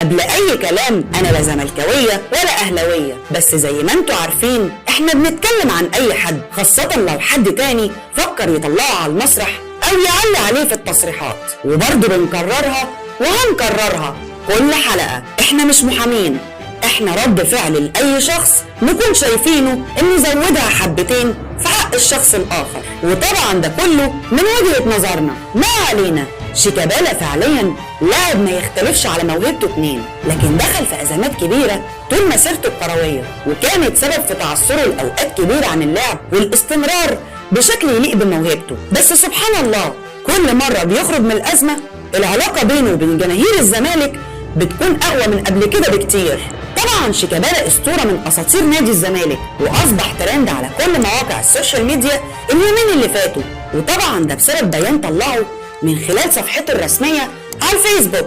قبل اي كلام انا لا زملكاويه ولا اهلاويه، بس زي ما انتوا عارفين احنا بنتكلم عن اي حد، خاصة لو حد تاني فكر يطلعه على المسرح او يعلي عليه في التصريحات. وبرضه بنكررها وهنكررها كل حلقة، احنا مش محامين، احنا رد فعل لأي شخص نكون شايفينه انه زودها حبتين في حق الشخص الآخر، وطبعا ده كله من وجهة نظرنا. ما علينا، شيكابالا فعليا لاعب ما يختلفش على موهبته اتنين، لكن دخل في أزمات كبيرة طول مسيرته الكروية، وكانت سبب في تعثره لأوقات كبيرة عن اللعب والاستمرار بشكل يليق بموهبته. بس سبحان الله، كل مرة بيخرج من الأزمة العلاقة بينه وبين جماهير الزمالك بتكون أقوى من قبل كده بكتير. طبعا شيكابالا اسطورة من اساطير نادي الزمالك، واصبح ترند على كل مواقع ال social media اليومين اللي فاتوا، وطبعا ده بسبب بيان طلعه من خلال صفحته الرسمية على الفيسبوك